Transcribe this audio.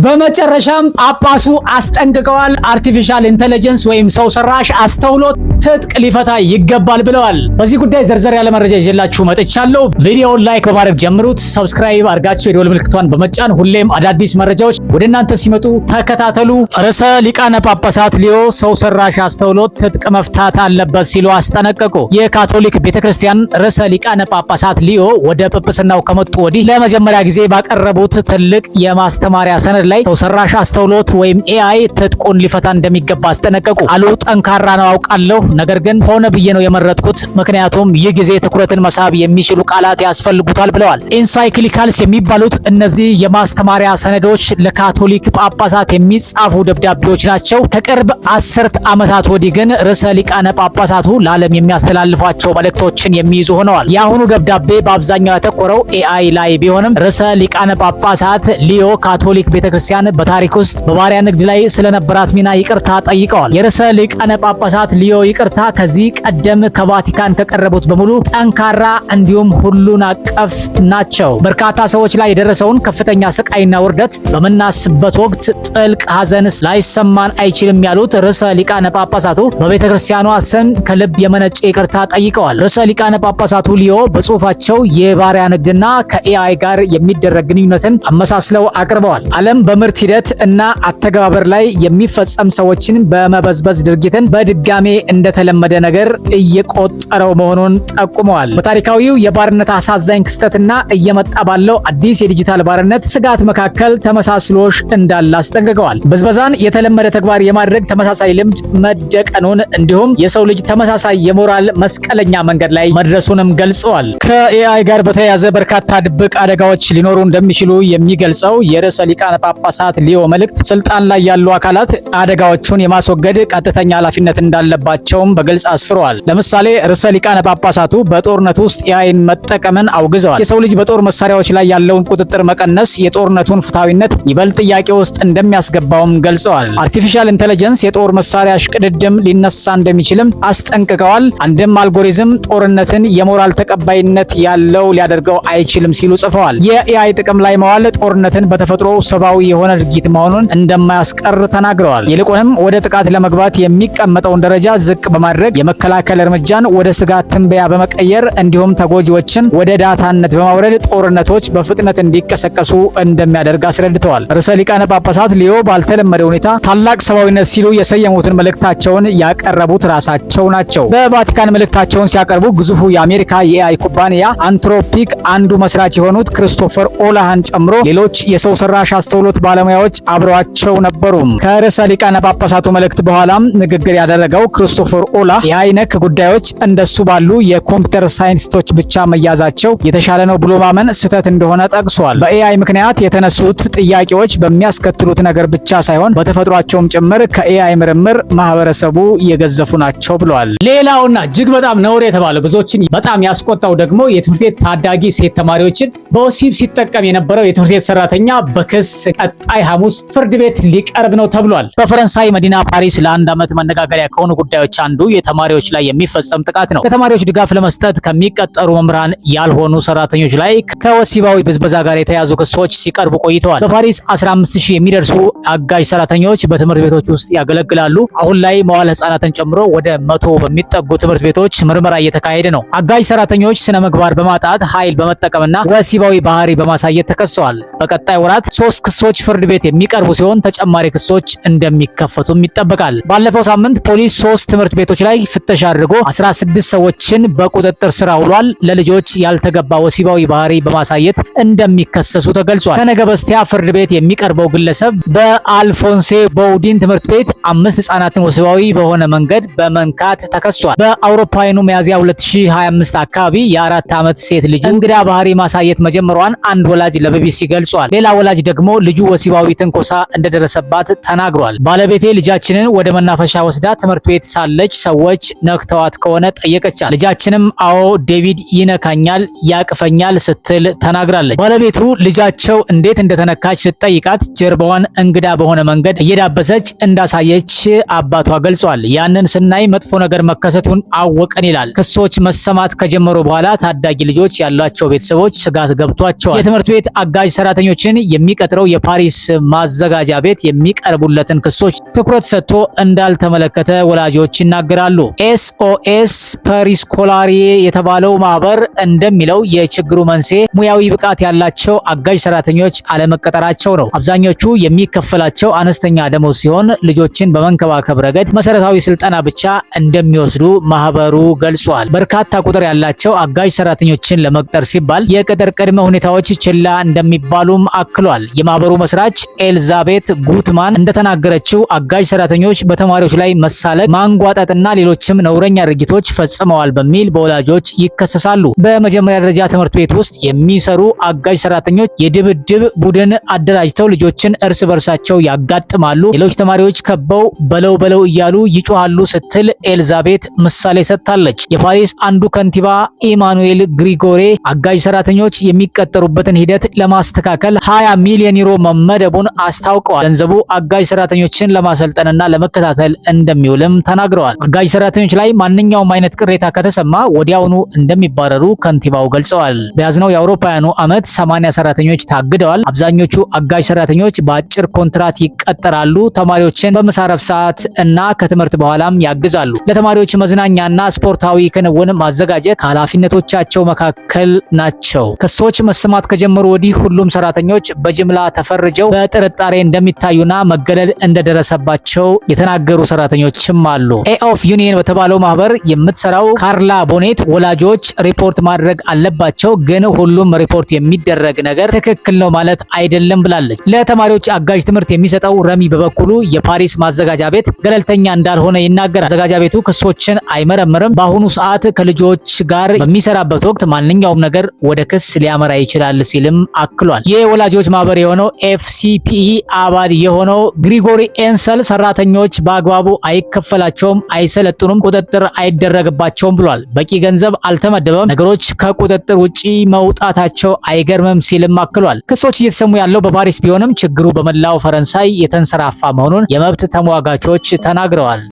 በመጨረሻም ጳጳሱ አስጠንቅቀዋል። Artificial intelligence ወይም ሰው ሰራሽ አስተውሎት ትጥቅ ሊፈታ ይገባል ብለዋል። በዚህ ጉዳይ ዘርዘር ያለ መረጃ ይዤላችሁ መጥቻለሁ። ቪዲዮውን like በማድረግ ጀምሩት። Subscribe አድርጋችሁ የደወል ምልክቷን በመጫን ሁሌም አዳዲስ መረጃዎች ወደ እናንተ ሲመጡ ተከታተሉ። ርዕሰ ሊቃነ ጳጳሳት ሊዮ ሰው ሰራሽ አስተውሎት ትጥቅ መፍታት አለበት ሲሉ አስጠነቀቁ። የካቶሊክ ቤተክርስቲያን ርዕሰ ሊቃነ ጳጳሳት ሊዮ ወደ ጵጵስናው ከመጡ ወዲህ ለመጀመሪያ ጊዜ ባቀረቡት ትልቅ የማስተማሪያ ሰነድ ላይ ሰው ሰራሽ አስተውሎት ወይም AI ትጥቁን ሊፈታ እንደሚገባ አስጠነቀቁ። ቃሉ ጠንካራ ነው አውቃለሁ፣ ነገር ግን ሆነ ብዬ ነው የመረጥኩት፣ ምክንያቱም ይህ ጊዜ ትኩረትን መሳብ የሚችሉ ቃላት ያስፈልጉታል ብለዋል። Encyclicals የሚባሉት እነዚህ የማስተማሪያ ሰነዶች ለካቶሊክ ጳጳሳት የሚጻፉ ደብዳቤዎች ናቸው። ከቅርብ 10 ዓመታት ወዲህ ግን ርዕሰ ሊቃነ ጳጳሳቱ ለዓለም የሚያስተላልፏቸው መልእክቶችን የሚይዙ ሆነዋል። የአሁኑ ደብዳቤ በአብዛኛው ያተኮረው AI ላይ ቢሆንም ርዕሰ ሊቃነ ጳጳሳት ሊዮ ካቶሊክ ቤተክርስቲያን በታሪክ ውስጥ በባሪያ ንግድ ላይ ስለነበራት ሚና ይቅርታ ጠይቀዋል። የርዕሰ ሊቃነ ጳጳሳት ሊዮ ይቅርታ ከዚህ ቀደም ከቫቲካን ከቀረቡት በሙሉ ጠንካራ እንዲሁም ሁሉን አቀፍ ናቸው። በርካታ ሰዎች ላይ የደረሰውን ከፍተኛ ስቃይና ውርደት በምናስብበት ወቅት ጥልቅ ሐዘን ላይሰማን አይችልም ያሉት ርዕሰ ሊቃነ ጳጳሳቱ በቤተ ክርስቲያኗ ስም ከልብ የመነጨ ይቅርታ ጠይቀዋል። ርዕሰ ሊቃነ ጳጳሳቱ ሊዮ በጽሁፋቸው የባሪያ ንግድና ከ AI ጋር የሚደረግ ግንኙነትን አመሳስለው አቅርበዋል። ዓለም በምርት ሂደት እና አተገባበር ላይ የሚፈጸም ሰዎችን በመበዝበዝ ድርጊትን በድጋሜ እንደተለመደ ነገር እየቆጠረው መሆኑን ጠቁመዋል። በታሪካዊው የባርነት አሳዛኝ ክስተትና እየመጣ ባለው አዲስ የዲጂታል ባርነት ስጋት መካከል ተመሳስሎሽ እንዳለ አስጠንቅቀዋል። ብዝበዛን የተለመደ ተግባር የማድረግ ተመሳሳይ ልምድ መደቀኑን እንዲሁም የሰው ልጅ ተመሳሳይ የሞራል መስቀለኛ መንገድ ላይ መድረሱንም ገልጸዋል። ከ AI ጋር በተያያዘ በርካታ ድብቅ አደጋዎች ሊኖሩ እንደሚችሉ የሚገልጸው የርዕሰ ሊቃነ ጳጳሳት ሊዮ መልእክት ስልጣን ላይ ያሉ አካላት አደጋዎቹን የማስወገድ ቀጥተኛ ኃላፊነት እንዳለባቸውም በግልጽ አስፍረዋል። ለምሳሌ ርዕሰ ሊቃነ ጳጳሳቱ በጦርነት ውስጥ AI ን መጠቀምን አውግዘዋል። የሰው ልጅ በጦር መሳሪያዎች ላይ ያለውን ቁጥጥር መቀነስ የጦርነቱን ፍትሐዊነት ይበልጥ ጥያቄ ውስጥ እንደሚያስገባውም ገልጸዋል። Artificial intelligence የጦር መሳሪያ እሽቅድድም ሊነሳ እንደሚችልም አስጠንቅቀዋል። አንድም አልጎሪዝም ጦርነትን የሞራል ተቀባይነት ያለው ሊያደርገው አይችልም ሲሉ ጽፈዋል። የ AI ጥቅም ላይ መዋል ጦርነትን በተፈጥሮ ሰብአዊ የሆነ ድርጊት መሆኑን እንደማያስቀር ተናግረዋል። ይልቁንም ወደ ጥቃት ለመግባት የሚቀመጠውን ደረጃ ዝቅ በማድረግ፣ የመከላከል እርምጃን ወደ ስጋት ትንበያ በመቀየር፣ እንዲሁም ተጎጂዎችን ወደ ዳታነት በማውረድ ጦርነቶች በፍጥነት እንዲቀሰቀሱ እንደሚያደርግ አስረድተዋል። ርዕሰ ሊቃነ ጳጳሳት ሊዮ ባልተለመደ ሁኔታ ታላቅ ሰብአዊነት ሲሉ የሰየሙትን መልእክታቸውን ያቀረቡት ራሳቸው ናቸው። በቫቲካን መልእክታቸውን ሲያቀርቡ ግዙፉ የአሜሪካ የ AI ኩባንያ አንትሮፒክ አንዱ መስራች የሆኑት ክሪስቶፈር ኦላህን ጨምሮ ሌሎች የሰው ሰራሽ አስተውሎት ባለሙያዎች አብረዋቸው ነበሩ። ከርዕሰ ሊቃነ ጳጳሳቱ መልእክት በኋላም ንግግር ያደረገው ክሪስቶፈር ኦላህ የ AI ነክ ጉዳዮች እንደሱ ባሉ የኮምፒውተር ሳይንቲስቶች ብቻ መያዛቸው የተሻለ ነው ብሎ ማመን ስህተት እንደሆነ ጠቅሷል። በ AI ምክንያት የተነሱት ጥያቄዎች በሚያስከትሉት ነገር ብቻ ሳይሆን በተፈጥሯቸውም ጭምር ከ AI ምርምር ማህበረሰቡ የገዘፉ ናቸው ብለዋል። ሌላውና እጅግ በጣም ነውር የተባለው፣ ብዙዎችን በጣም ያስቆጣው ደግሞ የትምህርት ቤት ታዳጊ ሴት ተማሪዎችን በወሲብ ሲጠቀም የነበረው የትምህርት ቤት ሰራተኛ በክስ ቀጣይ ሐሙስ ፍርድ ቤት ሊቀርብ ነው ተብሏል። በፈረንሳይ መዲና ፓሪስ ለአንድ ዓመት መነጋገሪያ ከሆኑ ጉዳዮች አንዱ የተማሪዎች ላይ የሚፈጸም ጥቃት ነው። ለተማሪዎች ድጋፍ ለመስጠት ከሚቀጠሩ መምህራን ያልሆኑ ሰራተኞች ላይ ከወሲባዊ ብዝበዛ ጋር የተያያዙ ክሶች ሲቀርቡ ቆይተዋል። በፓሪስ 15,000 የሚደርሱ አጋዥ ሰራተኞች በትምህርት ቤቶች ውስጥ ያገለግላሉ። አሁን ላይ መዋለ ህጻናትን ጨምሮ ወደ 100 በሚጠጉ ትምህርት ቤቶች ምርመራ እየተካሄደ ነው። አጋዥ ሰራተኞች ስነ ምግባር በማጣት፣ ኃይል በመጠቀምና ወሲባዊ ባህሪ በማሳየት ተከሰዋል። በቀጣይ ወራት ሶስት ክሶች ፍርድ ቤት የሚቀርቡ ሲሆን ተጨማሪ ክሶች እንደሚከፈቱም ይጠበቃል። ባለፈው ሳምንት ፖሊስ ሶስት ትምህርት ቤቶች ላይ ፍተሻ አድርጎ 16 ሰዎችን በቁጥጥር ስር አውሏል። ለልጆች ያልተገባ ወሲባዊ ባህሪ በማሳየት እንደሚከሰሱ ተገልጿል። ከነገ በስቲያ ፍርድ ቤት የሚቀርበው ግለሰብ በአልፎንሴ ቦውዲን ትምህርት ቤት አምስት ህጻናትን ወሲባዊ በሆነ መንገድ በመንካት ተከሷል። በአውሮፓውያኑ ሚያዝያ 2025 አካባቢ የ4 ዓመት ሴት ልጁ እንግዳ ባህሪ ማሳየት መጀመሯን አንድ ወላጅ ለቢቢሲ ገልጿል። ሌላ ወላጅ ደግሞ ልጁ ወሲባዊ ትንኮሳ እንደደረሰባት ተናግሯል። ባለቤቴ ልጃችንን ወደ መናፈሻ ወስዳ ትምህርት ቤት ሳለች ሰዎች ነክተዋት ከሆነ ጠየቀቻት። ልጃችንም አዎ፣ ዴቪድ ይነካኛል፣ ያቅፈኛል ስትል ተናግራለች። ባለቤቱ ልጃቸው እንዴት እንደተነካች ስትጠይቃት ጀርባዋን እንግዳ በሆነ መንገድ እየዳበሰች እንዳሳየች አባቷ ገልጿል። ያንን ስናይ መጥፎ ነገር መከሰቱን አወቅን ይላል። ክሶች መሰማት ከጀመሩ በኋላ ታዳጊ ልጆች ያሏቸው ቤተሰቦች ስጋት ገብቷቸዋል። የትምህርት ቤት አጋዥ ሰራተኞችን የሚቀጥረው የፓሪስ ማዘጋጃ ቤት የሚቀርቡለትን ክሶች ትኩረት ሰጥቶ እንዳልተመለከተ ወላጆች ይናገራሉ። ኤስኦኤስ ፐሪስኮላሪ የተባለው ማህበር እንደሚለው የችግሩ መንስኤ ሙያዊ ብቃት ያላቸው አጋዥ ሰራተኞች አለመቀጠራቸው ነው። አብዛኞቹ የሚከፈላቸው አነስተኛ ደሞዝ ሲሆን ልጆችን በመንከባከብ ረገድ መሰረታዊ ስልጠና ብቻ እንደሚወስዱ ማህበሩ ገልጿል። በርካታ ቁጥር ያላቸው አጋዥ ሰራተኞችን ለመቅጠር ሲባል የቅጥር ቅድመ ሁኔታዎች ችላ እንደሚባሉም አክሏል። የማህበሩ መስራች ኤልዛቤት ጉትማን እንደተናገረችው አጋዥ ሰራተኞች በተማሪዎች ላይ መሳለቅ፣ ማንጓጠጥና ሌሎችም ነውረኛ ድርጊቶች ፈጽመዋል በሚል በወላጆች ይከሰሳሉ። በመጀመሪያ ደረጃ ትምህርት ቤት ውስጥ የሚሰሩ አጋዥ ሰራተኞች የድብድብ ቡድን አደራጅተው ልጆችን እርስ በርሳቸው ያጋጥማሉ፣ ሌሎች ተማሪዎች ከበው በለው በለው እያሉ ይጮሃሉ ስትል ኤልዛቤት ምሳሌ ሰጥታለች። የፓሪስ አንዱ ከንቲባ ኢማኑኤል ግሪጎሬ አጋዥ ሰራተኞች የሚቀጠሩበትን ሂደት ለማስተካከል 20 ሚሊዮን ዩሮ መመደቡን አስታውቀዋል። ገንዘቡ አጋዥ ሰራተኞችን ለማሰልጠንና ለመከታተል እንደሚውልም ተናግረዋል። አጋዥ ሰራተኞች ላይ ማንኛውም አይነት ቅሬታ ከተሰማ ወዲያውኑ እንደሚባረሩ ከንቲባው ገልጸዋል። በያዝነው የአውሮፓውያኑ ዓመት 80 ሰራተኞች ታግደዋል። አብዛኞቹ አጋዥ ሰራተኞች በአጭር ኮንትራት ይቀጠራሉ። ተማሪዎችን በምሳ እረፍት ሰዓት እና ከትምህርት በኋላም ያግዛሉ። ለተማሪዎች መዝናኛና ስፖርታዊ ክንውን ማዘጋጀት ከኃላፊነቶቻቸው መካከል ናቸው። ክሶች መሰማት ከጀመሩ ወዲህ ሁሉም ሰራተኞች በጅምላ ተፈርጀው በጥርጣሬ እንደሚታዩና መገለል እንደደረሰባቸው የተናገሩ ሰራተኞችም አሉ። ኤኦፍ ዩኒየን በተባለው ማህበር የምትሰራው ካርላ ቦኔት ወላጆች ሪፖርት ማድረግ አለባቸው፣ ግን ሁሉም ሪፖርት የሚደረግ ነገር ትክክል ነው ማለት አይደለም ብላለች። ለተማሪዎች አጋዥ ትምህርት የሚሰጠው ረሚ በበኩሉ የፓሪስ ማዘጋጃ ቤት ገለልተኛ እንዳልሆነ ይናገራል። ማዘጋጃ ቤቱ ክሶችን አይመረምርም። በአሁኑ ሰዓት ከልጆች ጋር በሚሰራበት ወቅት ማንኛውም ነገር ወደ ክስ ሊያመራ ይችላል ሲልም አክሏል። የወላጆች ማህበር የሆነው ኤፍሲፒኢ አባል የሆነው ግሪጎሪ ኤንሰል ሰራተኞች በአግባቡ አይከፈላቸውም፣ አይሰለጥኑም፣ ቁጥጥር አይደረግባቸውም ብሏል። በቂ ገንዘብ አልተመደበም፣ ነገሮች ከቁጥጥር ውጪ መውጣታቸው አይገርምም ሲልም አክሏል። ክሶች እየተሰሙ ያለው በፓሪስ ቢሆንም ችግሩ በመላው ፈረንሳይ የተንሰራፋ መሆኑን የመብት ተሟጋቾች ተናግረዋል።